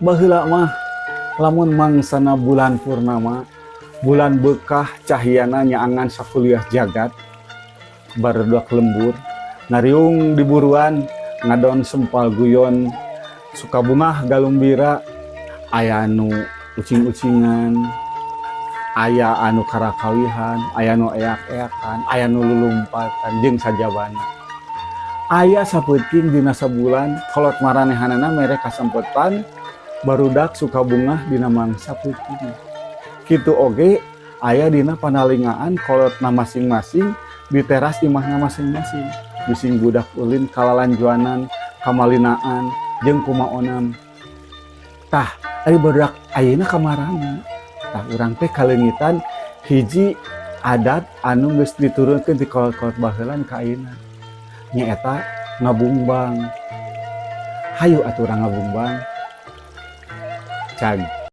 Baheula mah lamun mangsana bulan purnama, bulan bekah cahyana nyaangan sakuliah jagat, barudak lembur ngariung di buruan, ngadon sempal guyon, sukabungah galumbira. Aya anu ucing-ucingan, aya anu karakawihan, aya nu eak-eakan, aya nu lulumpatan jeung sajabana. Aya sapeuting dina sabulan kolot maranehanana mere kasempetan barudak sukabungah dina mangsa peuting. Kitu oge aya dina panalingaan kolotna masing-masing di teras imahna masing-masing, bising budak ulin kalalanjuanan, kamalinaan jeung kumaonan. Tah, ari barudak ayeuna kamarana? Tah, urang teh kaleungitan hiji adat anu geus diturunkeun ti kolot-kolot baheula ka ayeuna, nyaeta ngabungbang. Hayu atuh urang ngabungbang. Cag.